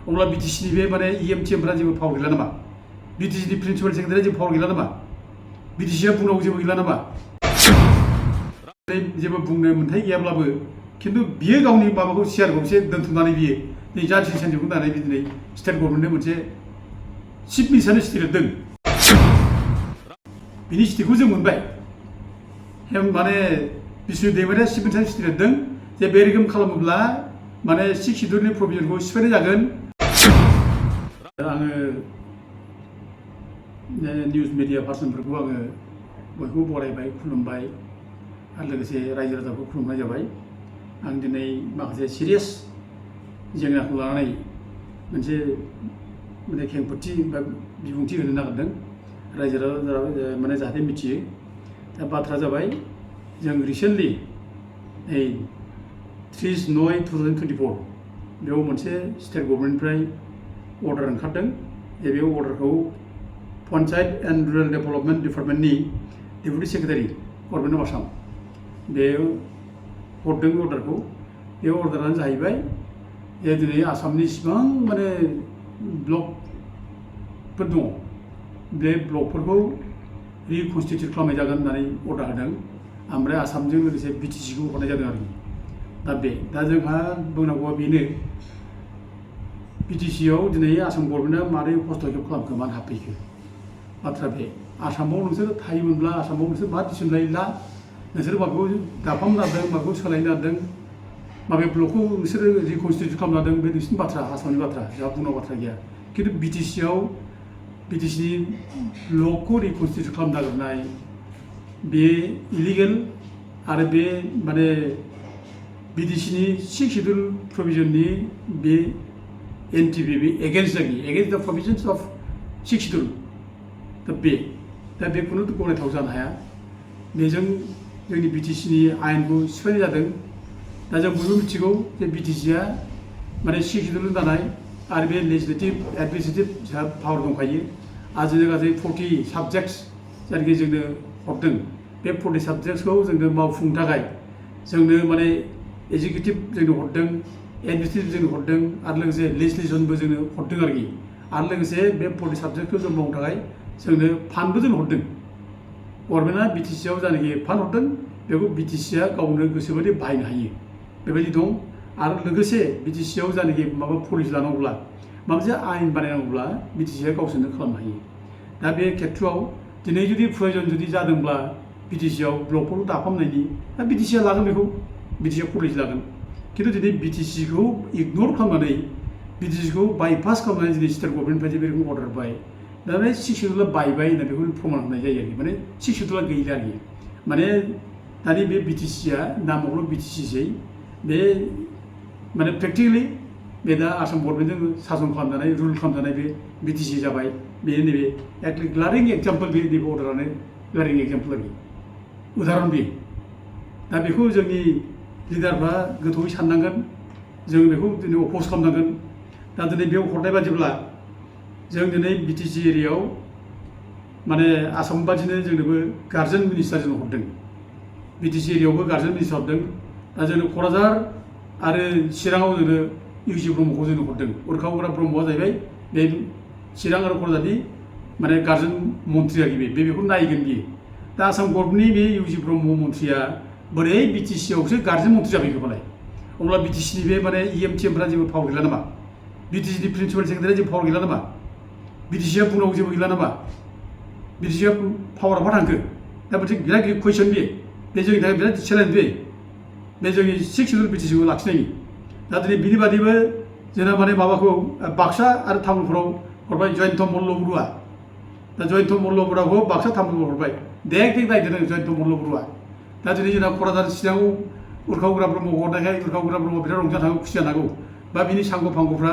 अब्ला BTCनि बे माने EMTMफोरा जेबो पावार गैला नामा? BTCनि प्रिन्सिपाल सेक्रेटारिया जेबो पावार गैला नामा? BTCया बुंनांगौ जेबो गैला नामा? जेबो बुंनो मोन्थाय गैयाब्लाबो खिन्थु बियो गावनि माबाखौ सियार गंसे दोनथुमनानै बियो नै जाथि सानजौखौ दानाय दिनै स्टेट गभर्नमेन्टनो मोनसे चिफ मिनिस्टारनो सिटि लिरदों। बिनि सिटिखौ जों मोनबाय। माने बिष्णु दैमारिया चिफ मिनिस्टारनो सिटि लिरदों जे बे रोखोम खालामोब्ला माने 6 शिड्युलनि प्रभिजनखौ सिफायनाय जागोन। आङो निउज मिडिया पार्सनफोरखौ आङो बयखौबो बरायबाय, खुलुमबाय आरो लोगोसे रायजो राजाखौ खुलुमनाय जाबाय। आं दिनै माखासे सिरियास जेंनाखौ लानानै मोनसे खेंफोरथि बा बिबुंथि होनो नागिरदों। रायजो राजा माने जाहाथे मिथियो। दा बाथ्रा जाबाय जों रिसेन्टलि 3/9/2024 बेयाव मोनसे स्टेट गभर्नमेन्टनिफ्राय अर्डार ओंखारदों जे बे अर्डारखौ पन्चायत एन्ड रुरेल डेभेलपमेन्ट डिपार्टमेन्टनि deputy secretary government of Assam बे हरदों अर्डारखौ। बे अर्डारानो जाहैबाय जे दिनै आसामनि सिबां माने ब्लकफोर दङ बे ब्लकफोरखौ रिकनस्टिटिउट खालामनाय जागोन होननानै अर्डार होदों। ओमफ्राय आसामजों लोगोसे BTCखौ हरनाय जादों आरोखि। दा जोंहा बुंनांगौआ बेनो BTCआव दिनै आसाम गभर्नमेन्टआ मारै हस्तक्षेप खालामखो, मानो हाबफैखो? बाथ्रा बे आसामाव नोंसोर थायोमोनब्ला आसामाव नोंसोर मा डिसिसन लायोब्ला नोंसोर माखौ दाफाम नारदों, माखौ सोलायनो नारदों, माबे ब्लकखौ नोंसोरो रिकनस्टिटिउट खालामनो नारदों बे नोंसिनि बाथ्रा, आसामनि बाथ्रा, जोंहा बुंनांगौ बाथ्रा गैया। खिन्थु BTCनि ब्लकखौ रिकनस्टिटिउट खालामनो नागिरनाय बे इलिगेल आरो बे माने BTCनि 6 शिड्युल प्रभिजननि बे NTP बे एगेन्स्ट द प्रभिजन्स अफ 6 शिड्युल। दा बेखौनो गनायथाव जानो हाया। बेजों जोंनि BTCनि आयेनखौ सिफायनाय जादों। दा जों बयबो मिथिगौ जे BTCआ माने 6 शिड्युलजों दानाय आरो बे लेजिस्लेटिभ एडमिनिस्ट्रेटिभ जोंहा पावार दंखायो। आजिनो गासै 40 साबजेक्ट्स जायनाखि जोंनो हरदों बे 40 साबजेक्ट्सखौ जोंनो मावफुंनो थाखाय जोंनो माने एजुकेटिभ जोंनो हरदों, एडमिनिस्ट्रेटिभ जोंनो हरदों आरो लोगोसे लेजिस्लेसनबो जोंनो हरदों आरोखि। आरो लोगोसे बे 40 साबजेक्टखौ जों मावनो थाखाय जोंनो फान्डबो जों हरदों। गभर्नमेन्टआ BTCआव जायनाखि फान्ड हरदों बेखौ BTCआ गावनो गोसोबायदि बाहायनो हायो बेबायदि दं। आरो लोगोसे BTCआव जायनाखि माबा पलिसि लानांगौब्ला माबा मोनसे आयेन बानायनांगौब्ला BTCआ गावसोरनो खालामनो हायो। दा बे खेथ्रआव दिनै जुदि प्रयजन जुदि जादोंब्ला BTCआव ब्लकफोरखौ दाफामनायनि दा BTCआ लागोन, बेखौ BTCआ पलिसि लागोन। खिन्थु दिनै BTCखौ इगनर खालामनानै BTCखौ बाइपास खालामनानै दिनै स्टेट गभर्नमेन्टनिफ्राय बे रोखोम अर्डार होबाय। दा बे 6 शिड्युला बायबाय होनना बेखौ प्रमान होनाय जायो आरोखि। माने 6 शिड्युला गैला आरोखि। माने दानि बे BTCआ नामावल' BTCसै, बे माने प्रेक्टिकेलि बे दा आसाम गभर्नमेन्टजों सासन खालामजानाय, रुल खालामजानाय बे BTC जाबाय। बे नैबे ग्लारिं एग्जाम्पल, बे नैबे अर्डारानो ग्लारिं एग्जाम्पल आरोखि, उदाहरन बे। दा बेखौ जोंनि लिडारफ्रा गोथौयै साननांगोन, जों बेखौ दिनै अपोज खालामनांगोन। दा दिनै बेयाव हरनाय बादिब्ला जों दिनै BTC एरियायाव माने आसाम बादिनो जोंनोबो गार्जेन मिनिस्टार जोंनो हरदों। BTC एरियायावबो गार्जेन मिनिस्टार हरदों। दा जोंनो क'क्राझार आरो चिराङाव जोंनो UC ब्रह्मखौ जोंनो हरदों। उरखाव उग्रा ब्रह्मआ जाहैबाय बे चिरां आरो क'क्राझारनि माने गार्जेन मन्थ्रि आरोखि। बेखौ नायगोन बियो। दा आसाम गभर्नमेन्टनि बे UC ब्रह्म मन्थ्रिया बोरै BTCआवसो गार्जेन मन्थ्रि जाफैखोबालाय? अब्ला BTCनि बे माने EMTMफोरा जेबो पावार गैला नामा? BTCनि प्रिन्सिपाल सेक्रेटारिया जेबो पावार गैला नामा? BTCआ बुंनांगौ जेबो गैला नामा? BTCआ पावारा मा थांखो? दा मोनसे बिराद गिदिर कुइसन बे जोंनि थाखाय बिराद चेलेन्ज बे जोंनि 6 शिड्युल BTCखौ लाखिनायनि। दा दिनै बिनि बादैबो जोंना माने माबाखौ बाक्सा आरो तामुलपुराव हरबाय जयन्त मल्ल बरुवा। दा जयन्त मल्ल बरुवाखौ बाक्सा तामुलपुराव हरबाय। देख नायदों जयन्त मल्ल बरुवा। दा दिनै जोंना क'क्राझार चिराङाव उरखाव उग्रा ब्रह्मखौ हरनायखाय उरखाव उग्रा ब्रह्मआ बिराद रंजानो हागौ, खुसि जानो हागौ। बा बिनि सांग' फांग'फ्रा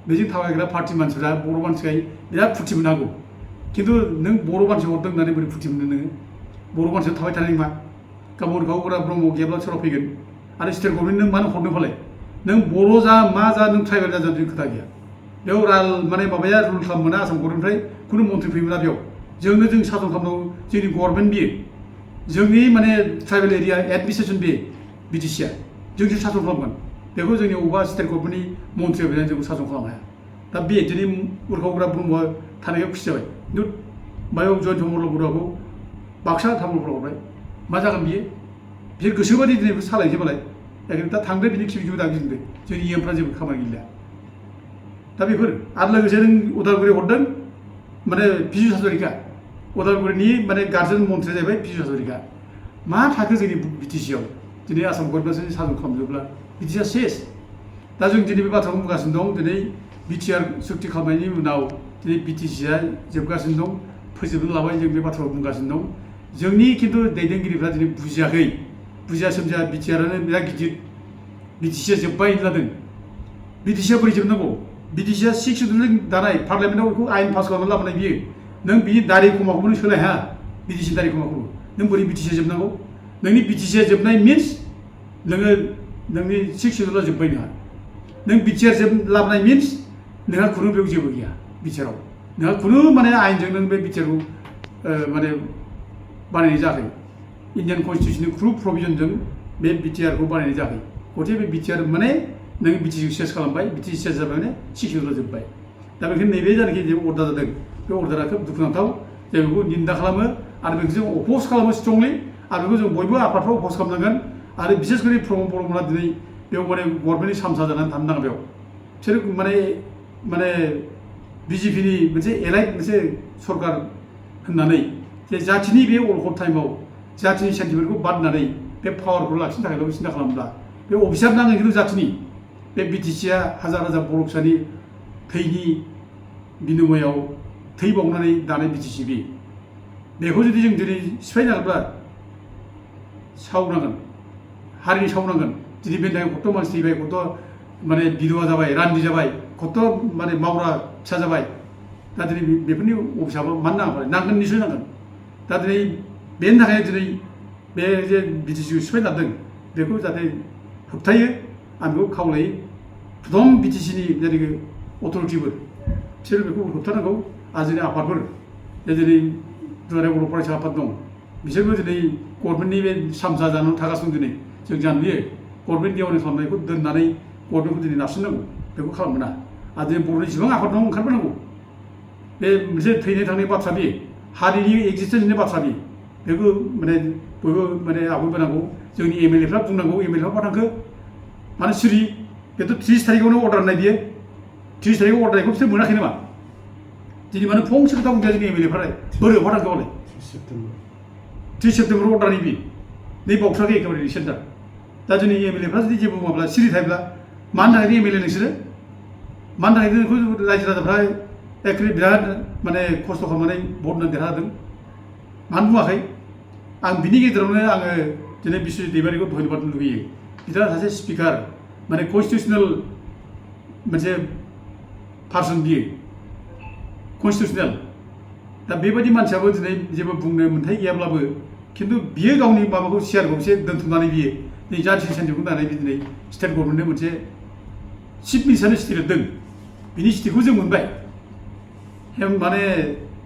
बेजों थाबायग्रा पार्टि मानसिफ्रा बर' मानसिखाय बिराद फुरथि मोननो हागौ। खिन्थु नों बर' मानसि हरदों होननानै बोरै फुरथि मोनो नोङो? बर' मानसिया थाबाय थानाय नङा। गावबा उरखाव उग्रा ब्रह्म गैयाब्ला सोराव फैगोन? आरो स्टेट गभर्नमेन्ट नों मानो हरनो फालाय? नों बर' जा मा जा नों ट्राइबेल जा जों खोथा गैया। बेयाव माने माबाया रुल खालामनो मोना आसाम गभर्नमेन्टनिफ्राय खुनु मन्थ्रि फैनो मोना बेयाव। जोंनो जों सासन खालामनांगौ, जोंनि गभर्नमेन्ट बियो। जोंनि माने ट्राइबेल एरिया एडमिनिस्ट्रेसन बे BTCआ जोंसो सासन खालामगोन। बेखौ जोंनि अबेबा स्टेट गभर्नमेन्टनि मन्थ्रिया फैनानै जोंखौ सासन खालामनो हाया। दा बे दिनै उरखावग्रा ब्रह्मआ थानायखौ खुसि जाबाय खिन्थु मायाव जयन्त मल्ल बरुवाखौ बाक्सा तामुलपुराव हरबाय मा जागोन बियो बिसोर गोसोबादि दिनै सालायनोसै मालाय एखायनो दा थांदो बिनि खिबु खिबु दागिजोबदो जोंनि इएमफ्रा जेबो खामानि गैला दा बेफोर आरो लोगोसे नों उदालगुरि हरदों माने बिजु हाजरिका उदालगुरिनि माने गार्जेन मन्थ्रिया जाहैबाय बिजु हाजरिका मा थाखो जोंनि बिटिसिआव दिनै आसाम गभर्नमेन्टआ सासन खालामजोबब्ला बिटिसिआ सेस दा जों दिनै बे बाथ्राखौ बुंगासिनो दं दिनै बिटिआर सुक्ति खालामनायनि उनाव दिनै बिटिसिआ जोबगासिनो दं फोजोबनो लाबाय जों बे बाथ्राखौ बुंगासिनो दं जोंनि खिन्थु दैदेनगिरिफ्रा दिनै बुजियाखै बुजिया सोमजिया बिटिआरानो बिराद गिदिर बिटिसिआ जोब्बाय होनलादों बिटिसिआ बोरै जोबनांगौ बिटिसिआ 6 सिड्युलजों दानाय पार्लियामेन्टआव बेखौ आयेन पास खालामनानै लाबोनाय बियो नों बिनि दारि खमाखौबो नों सोलाय हाया बिटिसि दारि खमाखौबो नों बोरै बिटिसिआ जोबनांगौ नोंनि बिटिसिआ जोबनाय मिन्स नोङो नोंनि 6 सिड्युला जोब्बाय नोंहा नों बिटिआर लाबोनाय मिन्स नोंहा खुनु बेयाव जेबो गैया बिटिआराव नोंहा खुनु माने आयेनजों नों बे बिटिआरखौ माने बानायनाय जायाखै इन्डियान कन्स्टिटिउसननि खुनु प्रभिजनजों बे बिटिआरखौ बानायनाय जायाखै गथिखे बे बिटिआर माने नों बिटिसिखौ सेस खालामबाय बिटिसि सेस जाबाय माने 6 सिड्युला जोब्बाय दा बेखायनो नैबे जानाखि जे अर्डार जादों बे अर्डारा खोब दुखुनांथाव जों बेखौ निन्दा खालामो आरो बेखौ जों अपोज खालामो स्ट्रंलि आरो बेखौ जों बयबो आफादफ्राव अपोज खालामनांगोन आरो बिसेस करि प्रमद बर'मोना दिनै बेयाव माने गभर्नमेन्टनि सामसा जानानै थानो नाङा बेयाव बिसोर माने बिजेपिनि मोनसे एलाइट मोनसे सरकार होननानै जे जाथिनि बे अलखद टाइमाव जातिनि सेन्टिमेन्टखौ बादनानै बे पावारखौ लाखिनो थाखायल' सिन्था खालामब्ला बे अफिसार नाङो खिन्थु जातिनि बे बिटिसिआ हाजार हाजार बर' फिसानि थैनि बिनिमयाव थै बावनानै दानाय बिटिसि बेखौ जुदि जों दिनै सिफायनांगोनब्ला सावनांगोन हारिनि सावनांगोन दिनै बे थाखाय खथ' मानसि थैबाय खथ' माने बिधवा जाबाय रान्दि जाबाय खथ' माने मावग्रा फिसा जाबाय दा दिनै बेफोरनि अफिसाबो मानो नाङा नांगोन निसय नांगोन दा दिनै बेनि थाखाय दिनै बे जे बिटिसिखौ सिफायनांदों बेखौ जाहाथे होबथायो आं बेखौ खावलायो प्रथम बिटिसिनि जेनाखि अथ'रिटिफोर बिसोर बेखौ होबथानांगौ आरो जोंनि आफादफोर दिनै दुलाराय बर' फरायसा आफाद दं बिसोरबो दिनै गभर्नमेन्टनि बे सामसा जानानै थागासिनो दिनै जों नुयो गभर्नमेन्ट एवारनेस खालामनायखौ दोननानै गभर्नमेन्टखौ दिनै नारसिननांगौ बेखौ खालामनो मोना आरो दिनै बर'नि जेसेबां आफाद दं ओंखारबोनांगौ बे मोनसे थैनाय थांनाय बाथ्रा बे हारिनि एक्जिस्टेन्सनि बाथ्रा बेखौ माने बयबो माने आवगायबोनांगौ जोंनि एमएलएफ्रा बुंनांगौ एमएलएफ्रा मा थांखो मानो सिरि बेथ' 30 थारिखआवनो अर्डार होनाय बियो 30 थारिखआव अर्डार होनायखौ बिसोर मोनाखै नामा दिनै मानो फंसे खोथा बुंजाया जोंनि एमएलएफ्रा बोरै अफा थांखोबालाय 30 सेप्तेम्बराव अर्डार होयो नै बावथ्राखै एखेबारे सेन्टार दा जोंनि एमएलएफ्रा जुदि जेबो बुङाब्ला सिरि थायोब्ला मानो थाखाय एमएलए नोंसोरो मानो थाखाय नोंखौ रायजो राजाफ्रा एखेबारे बिराद माने खस्थ' खालामनानै भट होनानै देरहादों मानो बुङाखै आं बिनि गेजेरावनो आङो दिनै बिश्वजित दैमारिखौ धन्यबाद लुगैयो बिथाङा सासे स्पिकार माने कन्स्टिटिउसनेल मोनसे पार्सन बियो कन्स्टिटिउसनेल दा बेबायदि मानसियाबो दिनै जेबो बुंनो मोन्थाय गैयाब्लाबो खिन्थु बियो गावनि माबाखौ सियारखौ एसे दोनथुमनानै बियो नै जाथिनि सेन्टिमेन्टखौ दानानै दिनै स्टेट गभर्नमेन्टनो मोनसे चिफ मिनिस्टारनि सिटि लिरदों बिनि सिटिखौ जों मोनबाय माने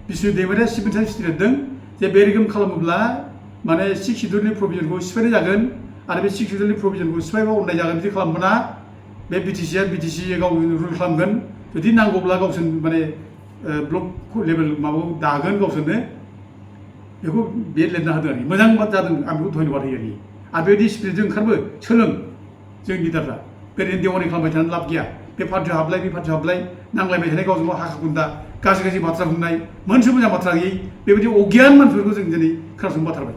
बिश्वजित दैमारिया चिफ मिनिस्टारनि सिटि लिरदों जे बे रोखोम खालामोब्ला माने 6 सिड्युलनि प्रभिजनखौ सिफायनाय जागोन आरो बे 6 सिड्युलनि प्रभिजनखौ सिफायबा अननाय जागोन बिदि खालामोना बे बिटिसिआ गाव रुल खालामगोन जुदि नांगौब्ला गावसोर माने ब्लक लेभेल माबायाव दागोन गावसोरनो बेखौ बे लिरना होदों आरो मोजां जादों आं बेखौ धन्यबाद होयो आरो बेबायदि स्पिरिटजों ओंखारबो सोलों जोंनि लिडारफ्रा बेबायदिनो देवानि खालामबाय थानानै लाब गैया बे पार्टियाव हाबलाय बे पार्टियाव हाबलाय नांलायबाय थानाय गावजों गाव हाखा खुन्दा गाज्रि गाज्रि बाथ्रा बुंनाय मोनसे मोजां बाथ्रा गैयै बेबायदि अगियान मानसिफोरखौ जों दिनै खोनासंबाथारबाय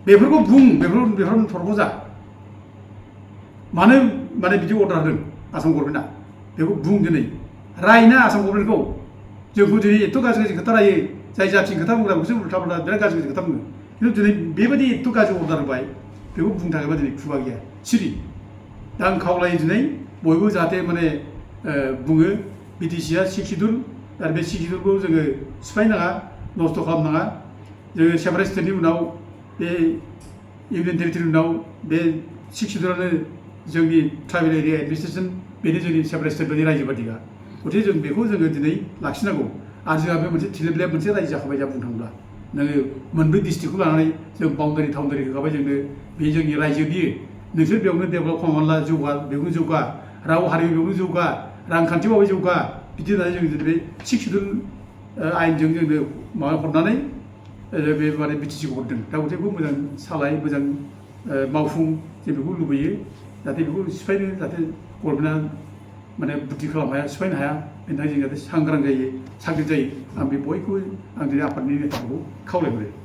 बेफोरखौ बुं बेफोर थरख' जा मानो माने बिदि अर्डार होदों आसाम गभर्नमेन्टआ बेखौ बुं दिनै रायना आसाम गभर्नमेन्टखौ जोंखौ दिनै एथ' गाज्रि गाज्रि खोथा रायो जाय जाथिनि खोथा बुंग्राखौसो उल्था उल्था बिराद गाज्रि गाज्रि खोथा बुङो खिन्थु दिनै बेबायदि एथ' गाज्रि अर्डार होबाय बेखौ बुंनो थाखायबा दिनै खुगा गैया सिरि दा आं खावलायो दिनै बयबो जाहाथे माने बुङो बिटिसिआ 6 सिड्युल आरो बे 6 सिड्युलखौ जोङो सिफायनाङा नस्थ' खालामनाङा जोङो सेपारेट स्टेटनि उनाव बे इउनियन टेरिटरिनि उनाव बे 6 सिड्युलानो जोंनि ट्राइबेल एरिया एडमिनिस्ट्रेसन बेनो जोंनि सेपारेट स्टेट बायदि रायजो बादिखा गथिखे जों बेखौ जोङो दिनै लाखिनांगौ आरो जोंहा बे मोनसे थिलेबलेब मोनसे रायजो जाखाबाय जा बुंनो थाङोब्ला नोङो मोनब्रै डिस्ट्रिक्टखौ लानानै जों बाउन्डारि टाउन्डारि होखाबाय जोंनो बे जोंनि रायजो बियो नोंसोर बेयावनो डेभेलप खालामनानै ला जौगा बेयावनो जौगा राव हारिमु बेयावनो जौगा रांखान्थियावबो जौगा बिदि होननानै जों जुदि बे 6 सिडुल आयेनजों जोंनो माबा हरनानै बे माने बिटिसिखौ हरदों दा गथेखौ मोजां सालाय मोजां मावफुं जों बेखौ लुबैयो जाहाथे बेखौ सिफायनो जाहाथे गभर्नमेन्टआ माने बुद्धि खालामनो हाया सिफायनो हाया बेनि थाखाय जों जाहाथे सांग्रां जायो साग्रिद जायो आं बे बयखौबो आं दिनै आफादनि नेताखौ खावलायहरो